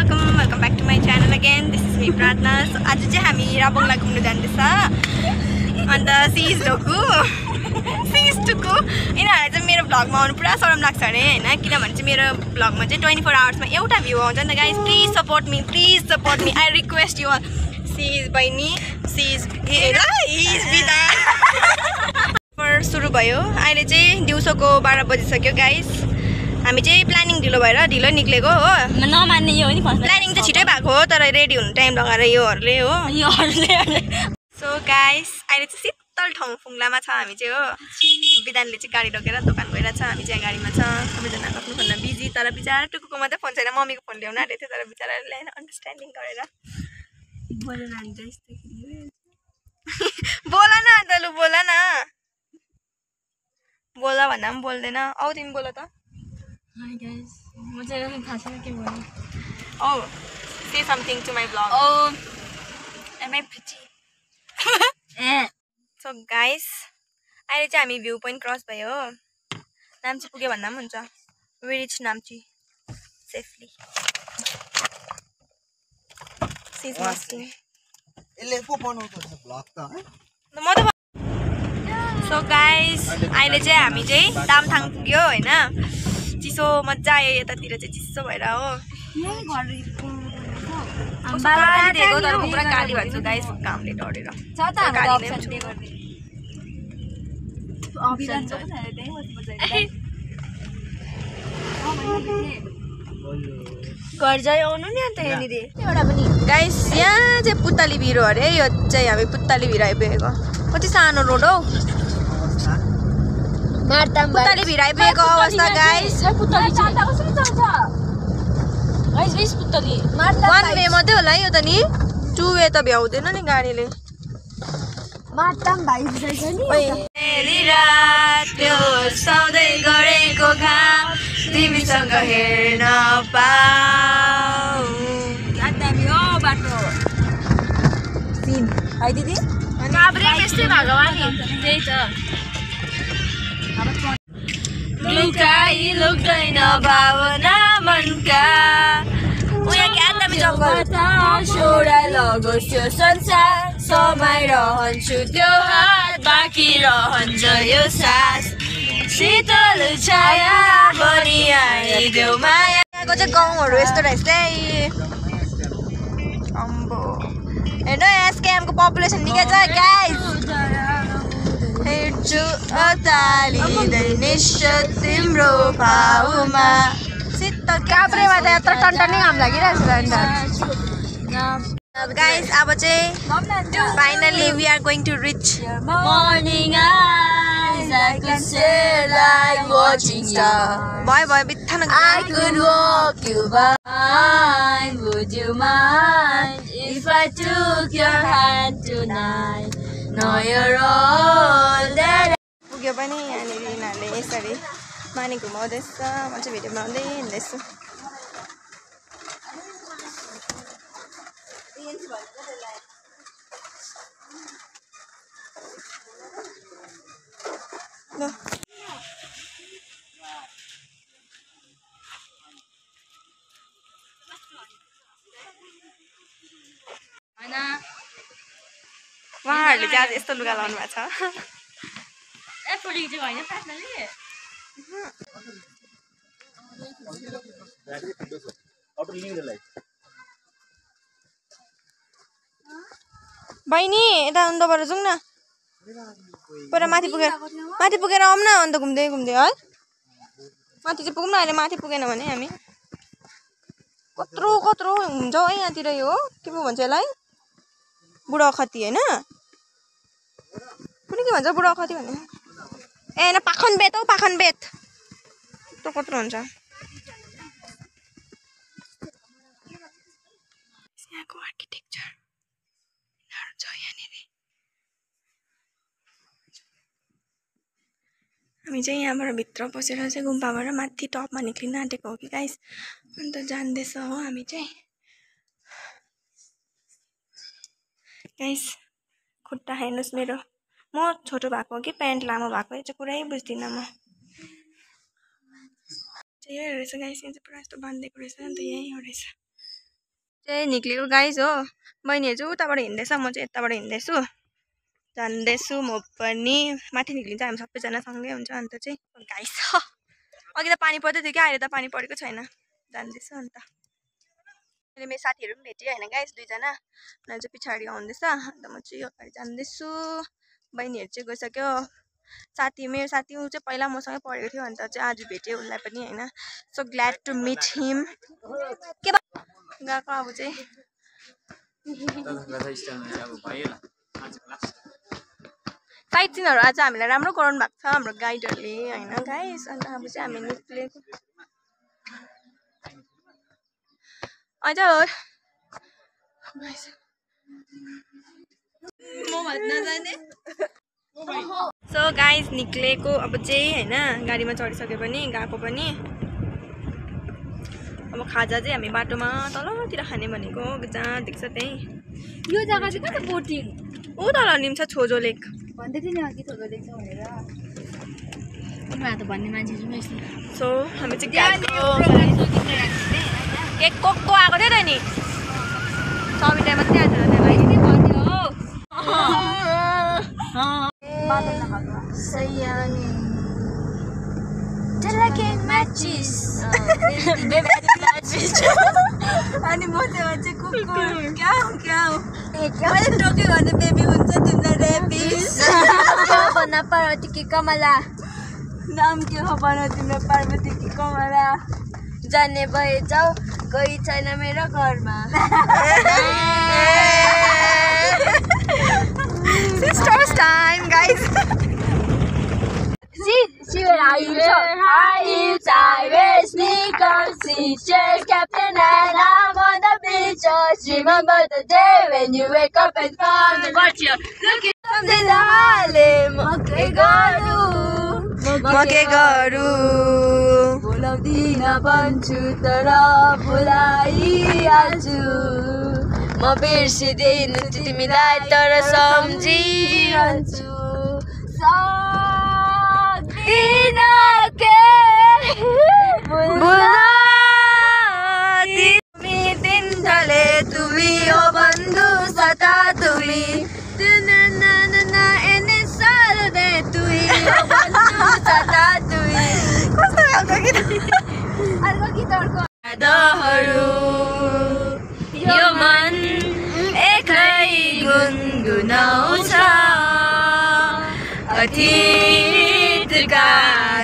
welcome back to my channel again. This is me Pratna. So आज चाहिँ हामी राबोङला घुम्न जाँदैछ अन्त सिज ढोकु यिनीहरुलाई चाहिँ मेरो भ्लगमा आउनु पुरा शरम लाग्छ अरे हैन किनभने चाहिँ मेरो भ्लगमा चाहिँ 24 आवर्समा एउटा भ्यू आउँछ नि त guys please support me I request you all sis बहिनी सिज विदान पर सुरु भयो अहिले चाहिँ दिउँसोको 12 बजिसक्यो गाइस हामी चाहिँ प्लानिङ ढिलो निक्लेको हो नमान्ने यो हो नि फर्स्ट प्लानिङ चाहिँ छिटै भएको हो तर रेडी हुनु टाइम लगाएर योहरुले हो सो गाइस अहिले चाहिँ शीतल ठाउँ फुङलामा छ हामी चाहिँ हो विधानले चाहिँ गाडी लगेर दोकान गएर छ हामी चाहिँ गाडीमा छ सबैजना आफ्नो फोनमा बिजी तर बिचारा टुकुको मात्रै फोन छैन मम्मीको फोन ल्याउन आँटेको थियो तर बिचाराले ल्याएन अन्डरस्ट्यान्डिङ गरेर बोलेन नि बोला न अन्त लु बोला न बोला भन्दा पनि बोल्दैन आउ तिमी बोल त Hi guys, म चाहिँ थाहा छैन के भन्नु Oh, say something to my vlog. Oh, am I pretty? So guys, अहिले चाहिँ हामी भ्यू पोइन्ट क्रस भयो हो नाम्ची पुग्यो भन्दा पनि हुन्छ we reach Namchi safely. She's masking. यसले पो बनाउँछ भ्लग त है म त So guys, अहिले चाहिँ हामी चाहिँ दामथाङ पुग्यो हैन चिसो मजा आयो यतातिर चाहिँ चिसो भएर हो पुरा गाली भन्छु गाइस कामले डढेर घर जाइ आउनु नि अन्त यहाँनिर एउटा पनि गाइस यहाँ चाहिँ पुत्ताली भिरो अरे यो चाहिँ हामी पुत्ताली भिर आइपुगेको कति सानो रोड हौ पुत्ताली भिर आइपुगेको अवस्था गाइस वान वे मात्रै होला यो त नि 2 वे त भ्याउँदैन नि गाडीले त्यो सधैँ गरेको घाम तिमीसँग हेर्न पाऊ दिदी त्यही त लुकाई लुक्दैन भावना मनका उया के आत्मी जंगल छोडा लगोस् यो संसार समय रहन्छु त्यो हात बाँकी रहन्छ यो सास शीतल छाया बनी आइदेऊ मायाको चाहिँ गाउँहरु यस्तो रहेछ है अम्बो हेर्नु एसकेएम को पपुलेसन निकै छ गाइस हेर्छु अतालिँदै निश्चय तिम्रो भाउमा शीतल काभ्रेमा त यत्रो टन्टनै घाम लागिरहेको छ गाइस अब चाहिँ finally we are going to reach morning eyes I could say like watching star भयो बित्थान I could walk you by would you mind if I took your hand tonight no you're all that पुग्यो पनि यहाँनिर यिनीहरूले यसरी माने घुमाउँदैछ म चाहिँ video बनाउँदै हिँड्दैछु ल उहाँहरूले चाहिँ आज यस्तो लुगा लाउनु भएको छ बहिनी यता अन्तबाट जाउँ न पर माथि पुगेर आउँ न अन्त घुम्दै है माथि चाहिँ पुगौँ न अहिले माथि पुगेन भने हामी कत्रो हुन्छ है यहाँतिर यो के पो भन्छ यसलाई बुढाखती होइन कुनै के भन्छ बुढाखती भन्ने ए होइन पाखनबेत हौ पाखनबेत त्यो कत्रो हुन्छ यहाँको आर्किटेक्चर छ यहाँनिर हामी चाहिँ यहाँबाट भित्र पसेर चाहिँ गुम्पाबाट माथि टपमा निक्लिन आँटेको हो कि गाइस अन्त जान्दैछ हो हामी चाहिँ गाइस खुट्टा हेर्नुहोस् मेरो म छोटो भएको हो कि प्यान्ट लामो भएको चाहिँ कुरै बुझ्दिनँ म यही रहेछ गाइस यहाँ चाहिँ पुरा यस्तो बाँधिदिएको रहेछ नि त यही हो रहेछ चाहिँ निक्लेको गाइस हो बहिनीहरू चाहिँ उताबाट हिँड्दैछ म चाहिँ यताबाट हिँड्दैछु जान्दैछु म पनि माथि निक्लिन्छ हामी सबैजना सँगै हुन्छ अन्त चाहिँ गाइस अघि त पानी पर्दै थियो क्या अहिले त पानी परेको छैन जान्दैछु अन्त अहिले मेरो साथीहरू पनि भेटेँ होइन गाइस 2 जना उनीहरू चाहिँ पछाडि आउँदैछ अन्त म चाहिँ अगाडि जान्दैछु बहिनीहरू चाहिँ गइसक्यो मेरो साथी ऊ चाहिँ पहिला मसँगै पढेको थियो अन्त चाहिँ आज भेट्यो उसलाई पनि होइन so glad to meet him के गएको अब चाहिँ साइट सिनहरू आज हामीलाई राम्रो गराउनु भएको छ हाम्रो गाइडहरूले होइन गाइस अन्त अब चाहिँ हामी निक्लेको अझ सो गाइस निक्लेको अब चाहिँ होइन गाडीमा चढिसक्यो पनि गएको पनि अब खाजा चाहिँ हामी बाटोमा तलतिर खाने भनेको जहाँ देख्छ त्यही यो जग्गा चाहिँ कता बोटिङ ऊ तल निम्छ छोजो लेक भन्दै थियो नि अघि छोजो लेक छ भनेर उनीहरू त भन्ने मान्छे जुन सो हामी चाहिँ केक को आएको थियो त नि 6 मिनट मात्रै आएको थियो त्यसलाई अनि म चाहिँ कुकुर क्याउ क्याउ मैले टोक्यो भने बेबी हुन्छ तिम्रो रेबिस भन्न पार्वती कि कमला नाम के हो भन तिम्रो पार्वती कि कमला जाने भए जाऊ कोही छैन मेरो घरमा Sisters time, guys. She will high heels, I wear sneakers, teachers, captain, and I'm on the beach. Just remember the day when you wake up and find what you're looking for. The Harlem, Moke garu. बोलाउँदिन भन्छु तर बोलाइहाल्छु म बिर्सिदिनु तिमीलाई तर सम्झिरहन्छु सक्दिन के तिमी तिनले तुमी हो बन्धु सता तुमी एने सालदे तुई हो बन्धु सता तुई कस्तो खालको गीत अर्को गीत अर्को यो मन एक्लै गुनगुनाउँछ अतीतका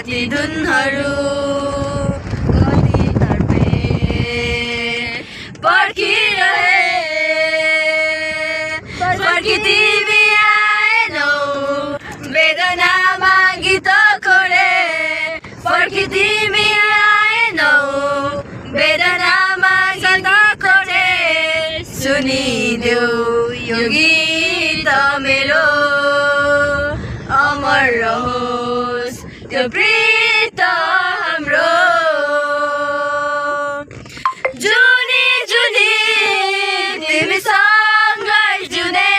ती धुनहरू कति तर्पे पर्खिरहे पर्खि तिमी आएनौ वेदनामा गीत खोरे पर्खि तिमी आएनौ वेदनामा गीत खोरे सुनिदेऊ यो गीत मेरो अमर रहोस् त्यो प्रीत हाम्रो जुनी जुनी तिमीसँगै जुने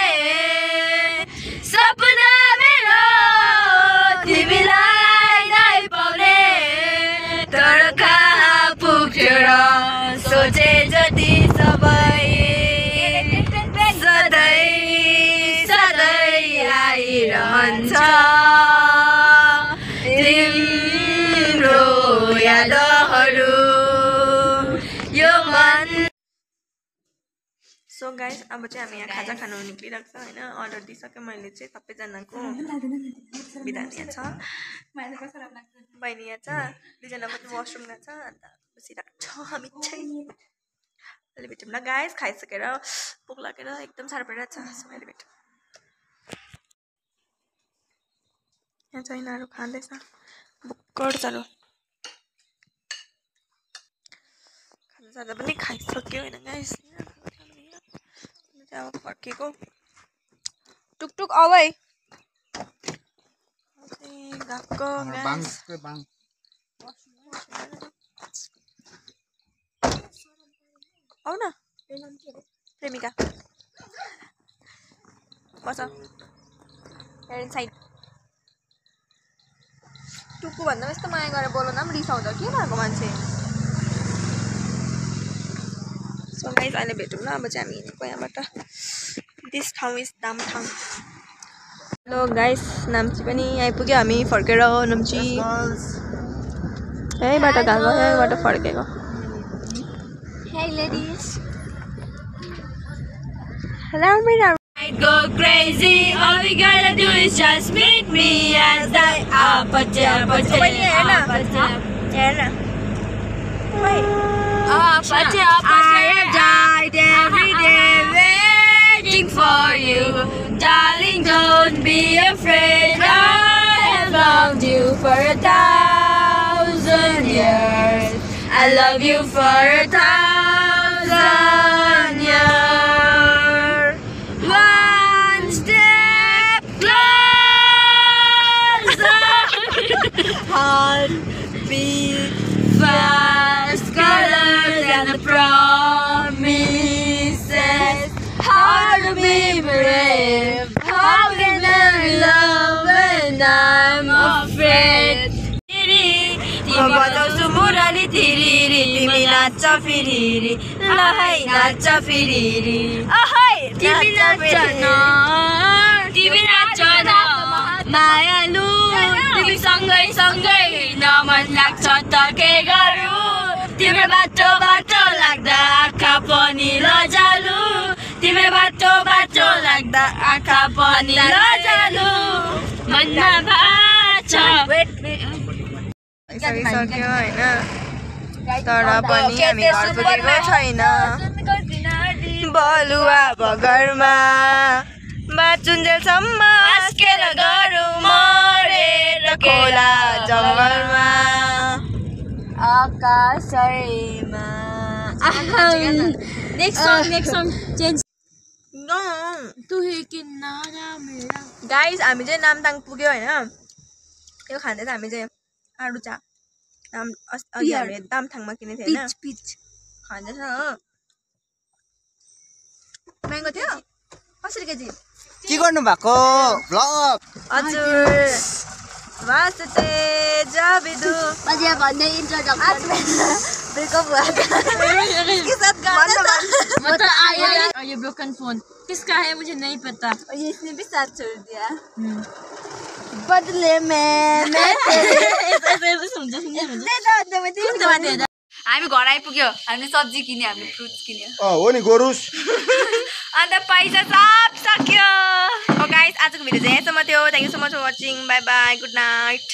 सपना मेरो तिमीलाई नै पाउने तर कहाँ पुग्यो र सोचे जति सबै आइरहन्छ तिम्रो यादहरू यो मन सो गाइस अब चाहिँ हामी यहाँ खाजा खानु निक्लिरहेको छ होइन अर्डर दिइसक्यो मैले चाहिँ सबैजनाको बिदानी छ बहिनी यहाँ छ 2 जनाको चाहिँ वासरुम गएको छ अन्त बसिरहेको छ हामी चाहिँ अहिले भेटौँ ल गाइस खाइसकेर भोक लागेर एकदम साह्रो परिरहेको छ अहिले भेटौँ यहाँ चाहिँ यिनीहरू खाँदैछ भुक्कड साह्रो खाजा सादा पनि खाइसक्यो होइन गाइस अब फर्केको टुकटुक आऊ है गएको आऊ न प्रेमिका बस हेड साइड टुक्कु भन्दा यस्तो माया गरेर बोलाउन पनि रिसाउँछ के भएको मान्छे सो गाइस अहिले भेटौँ न अब चाहिँ हामी हिँडेको यहाँबाट दिस ठाउँ is Namthang hello guys Namchi पनि आइपुग्यो हामी फर्केर नाम्ची यहीँबाट गएको यहीँबाट फर्केको Hey ladies. राम्रो I'd go crazy. All we gotta do is just meet me at that apache. I have died every day waiting for you, darling. Don't be afraid. I have loved you for 1,000 years. I love you for 1,000 years. One step closer. Heartbeat fast, colors and the promises. How to be brave, how can I love when I'm afraid? बजाउँछु मुरली तिरिरी तिमी नाच्छ फिरिरी लहै नाच्छ फिरिरी तिमी नाच्छ न मायालु तिमी सँगै सँगै हिँड्न मन लाग्छ त के गरौँ तिम्रो बाटो बाटो लाग्दा आँखा पनि लजालु तिम्रो बाटो बाटो लाग्दा आँखा पनि लजालु मनमा भाछ सक्यो होइन तर पनि हामी घर पुगेको छैन बलुवा बगरमा बाचुन्जेलसम्म आस्केर गरौँ मरेर खोला जङ्गलमा आकाशैमा नेक्स्ट सङ चेन्ज तु हे किनारा मेरा गाइस हामी चाहिँ नामथाङ पुग्यो होइन यो खाँदैछ हामी चाहिँ आलु चा अघि हामीले दामथाङमा किनेको थियो होइन पिच खाँदैछ हो महँगो थियो कसरी केजी के गर्नु भएको भ्लग हजुर वास्ते जाबिदु अझै भन्दै इन्ट्रोडक्सन ब्रेकअप भएको के साथ गाना मैं तो आया ये ब्रोकन फोन किसका है मुझे नहीं पता ये इसने भी साथ छोड़ दिया बदले में हामी घर आइपुग्यो हामीले सब्जी किन्यो हामीले फ्रुट्स किन्यो हो नि गोरुस अन्त पैसा सब सक्यो गाइस आजको भिडियो चाहिँ यहाँसम्म थियो thank you so much for watching bye bye good night